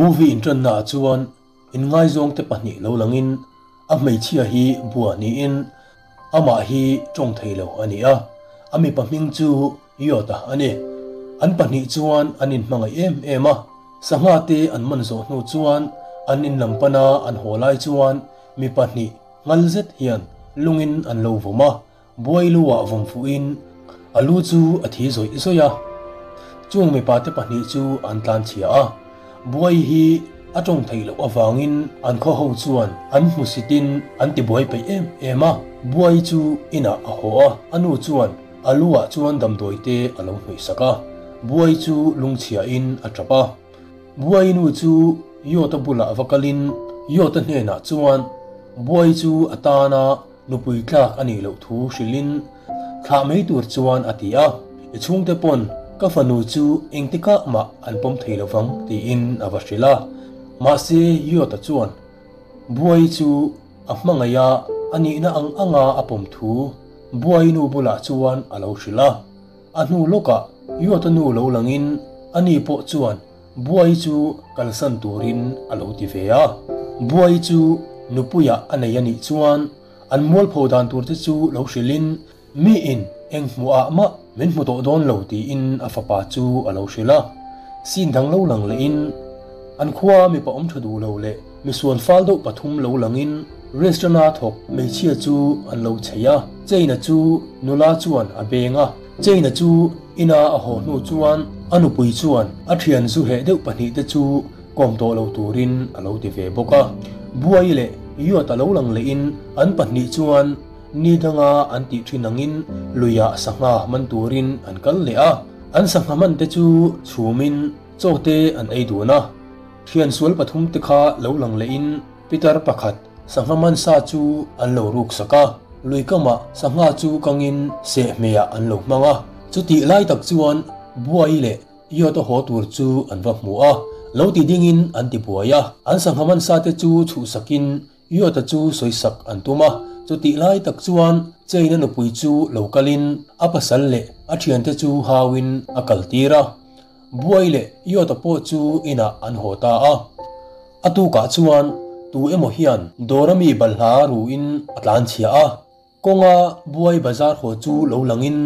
Movie inṭanna ah chuan inngaizawng te pahnih lo langin a hmeichhia hi bua niin amah hi ṭawng thei lo a ni a, a mipa hming chu Yota a ni. An pahnih chuan an inhmangaih em em a, sangha te an man zawh hnu chuan an in lam pana an haw lai chuan mi pahnih nghal zet hian lungin an lo vawm a, Buai lu ah vawm fuhin a lu chu a thi zawih zawih a. Chung mipa te pahnih chu an tlan chhia a. Buai hi a tawng theih loh avangin an khaw ho chuan an hmusitin an ti buai peih em em a. Buai chu inah a haw a, a nu chuan a lu ah chuan damdawi te a lo hnawih sak a. Buai chu lungchhia in a tap a. Buai nu chu Yawta bulah va kalin Yawta hnenah chuan Buai chu a tan a, Nupui tlak a nih loh thu hrilhin thlah mai tur chuan a ti a, I chhungte pawn ka fanu chu engtikah mah an pawm thei lo vang tiin a va hrilh a. Mahse Yota chuan Buai chu a hmangaih a, a nihna ang anga a pawm thu Buai nu bulah chuan a lo hrilh a. A hnu lawkah Yota nu lo langin ani pawh chuan Buai chu kalsan turin a lo ti ve a. Buai chu nupuiah a nei a nih chuan an mualpho dan tur te chu lo hrilhin miin eng hmuhah mah min hmu tawh dawn lo tiin a fapa chu a lo hrilh a. Sin dang lo lang lehin an khua mipa awm tha duh lo leh misual fal deuh pathum lo langin restaurant-a thawk hmeichhia chu an lo chei a. Chain-a chu nula chuan a beng a. Chain-a chu Ina a haw hnu chuan a nupui chuan a thian zu heh deuh pahnihte chu kawm tawh lo turin a lo ti ve bawk a. Buai leh Yot a lo lang lehin an pahnih chuan ni danga an tih thin angin luiah sangha man turin an kal leh a. An sangha man te chu chhumin chaw te an ei dun a. Thian sual pathum te kha lo lang lehin Pitar pakhat sangha man sa chu an lo ruk sak a, lui kamah sangha chu kangin sehhmehah an lo hmang a. Chutih lai tak chuan Buai leh Yawta haw tur chu an va hmu a, lo ti dingin an ti buai a. An sangha man sa te chu chhuhsakin Yawta chu sawisak an tum a. Chutih lai tak chuan Chaina nupui chu lo kalin a pasal leh a thiante chu hauin a kaltir a. Buai leh Yawta pawh chu inah an haw ta a. A tukah chuan tu emaw hian dawra mi balhla ruin a tlan chhia a, kawnga buai bazar haw chu lo langin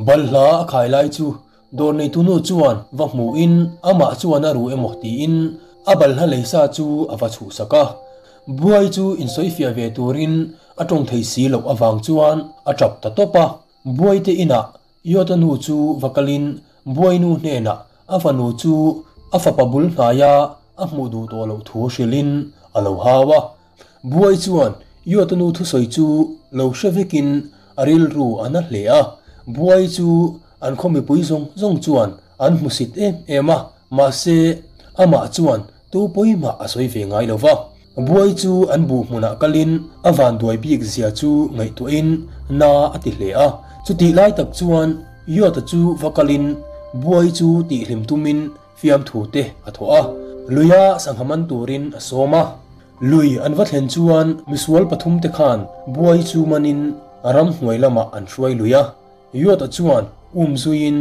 balhla a khai lai chu dawr neitunu chuan va hmuhin amah chuan a ru emaw tiin a balhla leisa chu a va chhuhsak a. Buai chu insawifiah ve turin a tawng thei si loh avang chuan a tap ta tawp a. Buaite inah Yota nu chu va kalin Buainu hnenah a fanu chu a fapa bul hnaia a hmuh duh tawh loh thu hrilhin a lo hau a. Buai chuan Yota nu thusawi chu lo hre vekin a rilru a na hle a. Buai chu an khaw mipui zawng zawng chuan an hmusit em em a, mahse amah chuan tu pawimah a sawi ve ngai lo va. Buai chu an buh hmunah kalin a vanduai bik zia chu ngaihtuahin na a ti hle a. Chutih lai tak chuan Yota chu va kalin Buai chu tihhlim tumin fiamthu te a thawh a. Luia sangha man turin a sawm a. Lui an va thlen chuan misual pathum te khan Buai chu manin a ramhnuai lamah an hruai lui a. Yota chuan um zuiin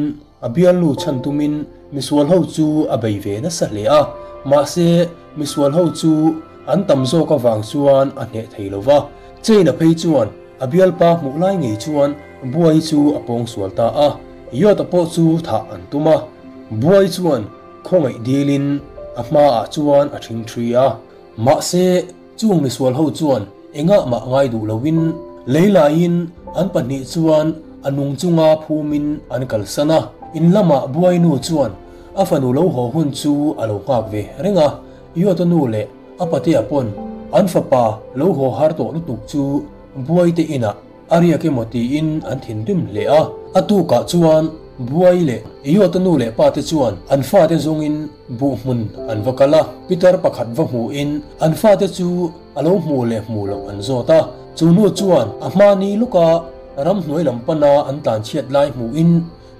a bialnu chhan tumin misual ho chu a bei ve nasa hle a, mahse misual ho chu an tam zawk avang chuan a hneh thei lo va. Chain-a phei chuan a bialpa hmuh lai ngei chuan Buai chu a pawng sual ta a, Yota pawh chu thah an tum a. Buai chuan khawngaih dilin a hmaah chuan a ṭhingṭhi a, mahse Chung misual ho chuan engah mah ngai duh loin lei laiin an pahnih chuan a nung chunga phumin an kalsan a. In lamah Buainu chuan a fanu lo haw hun chu a lo nghak ve reng a, Yota nu leh a patea pawn an fapa lo haw har tawh lutuk chu Buaite inah A riak emaw tiin an thinrim hle a. A tukah chuan Buai leh Yota nu leh pa te chuan an fate zawngin buh hmun an va kal a. Pitar pakhat va hmuhin an fate chu a lo hmuh leh hmuh loh an zawt a. Chu nu chuan a hmani luka ramhnuai lam pana an tlanchhiat lai hmuhin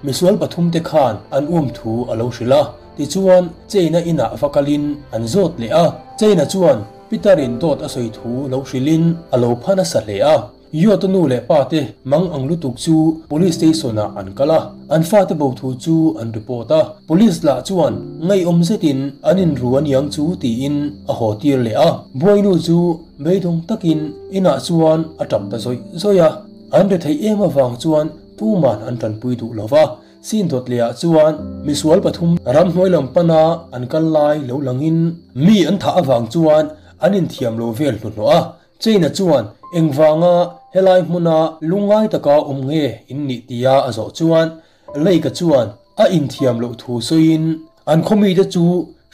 misual pathum te khan an um thu a lo hrilh a. Tichuan Chaina inah va kalin an zawt leh a. Chaina chuan Pitar-in dawt a sawi thu lo hrilhin a lo pha nasa hle a. Yawta nu leh pa te mang ang lutuk chu Police Station ah an kal a, an fate bo thu chu an report a. Police lah chuan ngaihawm zetin an inru aniang chu tiin a haw tir leh a. Buainu chu beidawng takin inah chuan a tap ta zawih zawih a. An retheih em avang chuan tuman an tanpui duh lo va. Sin dawt leh ah chuan misual pathum ramhnuai lam pana an kal lai lo langin mi an thah avang chuan an inthiam lo vel hnuhnawh a. Chain-a chuan engvanga helai hmuna lungngai taka awm nge in nih tia a zawh chuan Lake-a chuan a inthiam loh thu sawiin an khawmite chu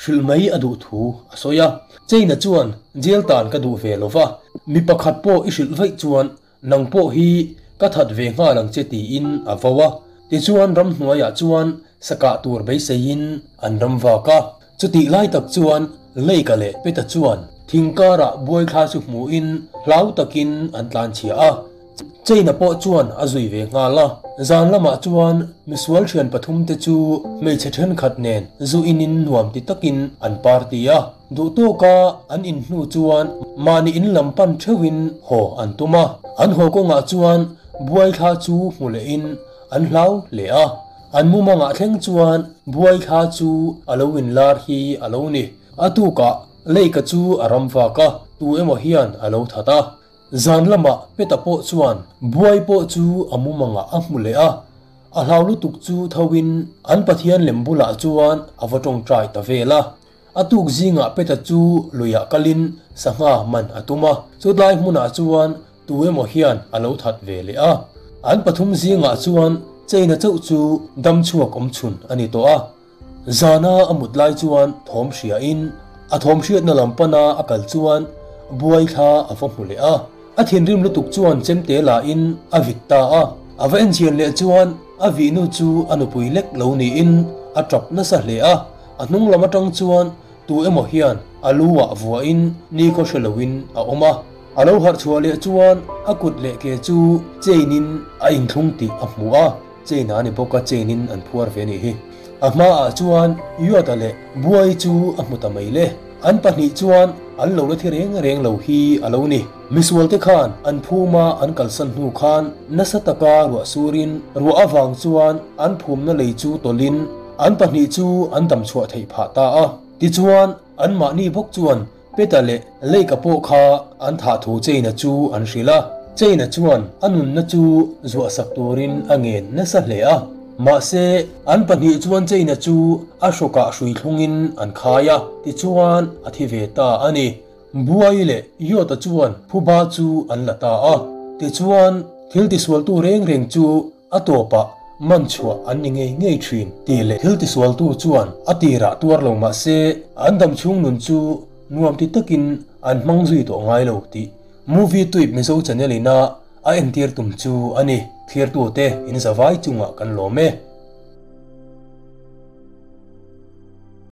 hrilh mai a duh thu a sawi a. Chain-a chuan jail tan ka duh ve lo va, mi pakhat pawh i hrilh vaih chuan Nang pawh hi ka that ve nghal ang che tiin a vo a. Tichuan ramhnuaiah chuan sa kah tur beiseiin an ram vak a. Chutih lai tak chuan Lake-a leh Peta chuan thing karah buaithla chu hmuhin hlau takin an tlanchhia a. Chain-a pawh chuan a zui ve nghal a. Zan lamah chuan misual thian pathumte chu hmeichhe thenkhat nen zu inin nuam ti takin an party a. Duh tawka an in hnu chuan mahni in lam pan theuhin haw an tum a, an haw kawngah chuan buaithla chu hmu lehin an hlau hle a. An mumangah thleng chuan buaithla chu a lo inlar hi a lo ni. A tukah Lake-a chu a ram vak a, tu emaw hian a lo that a. Zan lamah Peta pawh chuan buai pawh chu a mumangah a hmu leh a, a hlau lutuk chu thoin an Pathian lem bulah chuan a va tawngtai ta vel a. A tuk zingah Peta chu luiah kalin sangha man a tum a, chutlai hmunah chuan tu emaw hian a lo that ve leh a. An pathum zingah chuan Chaina chauh chu dam chhuak awm chhun a ni tawh a. Zana a mut lai chuan thawm hriain a thawm hriatna lam pana a kal chuan buai thla a va hmu leh a. A thinrim lutuk chuan chemte lahin a vit ta a. A va enchian leh chuan a vihnu chu a nupui lek lo niin a tap nasa hle a. A hnung lam atang chuan tu emaw hian a lu ah vuahin nikhaw hre loin a awm a. A lo harh chhuah leh chuan a kut leh ke chu chain in a inthlung tih a hmu a, chain a ni bawk a chain in an phuar ve nih hi. A hma ah chuan Yuata leh Buai chu a hmu ta mai le. An pahnih chuan an lo la thi reng reng lo hi a lo ni. Misual te khan an phuma an kalsan hnu khan nasa taka ruah surin ruah avang chuan an phumna lei chu tawlhin An pahnih chu an dam chhuah theih phah ta a. Tichuan, anmahni bawk chuan Peta leh Lake-a pawh kha an thah thu Chain-a chu an hrilh a. Chain-a chuan a nunna chu zuahsak turin a ngen nasa hle a. Mahse, an pahnih chuan Chain-a chu a hrawkah hrui thlungin an khai a, tichuan a thi ve ta a ni. Buai leh Yawta chuan phuba chu an la ta a. Tichuan, thil tisualtu reng reng chu A tawpah man chhuah an ni ngei ngei thin tih leh thil tisualtu chuan a tirah tuar lo mah se an dam chhung nun chu nuam ti takin an hmang zui tawh ngai lo tih Movie Tuip Mizo channel ina a entir tum chu a ni. Thlirtute in zavai chungah kan lawm e.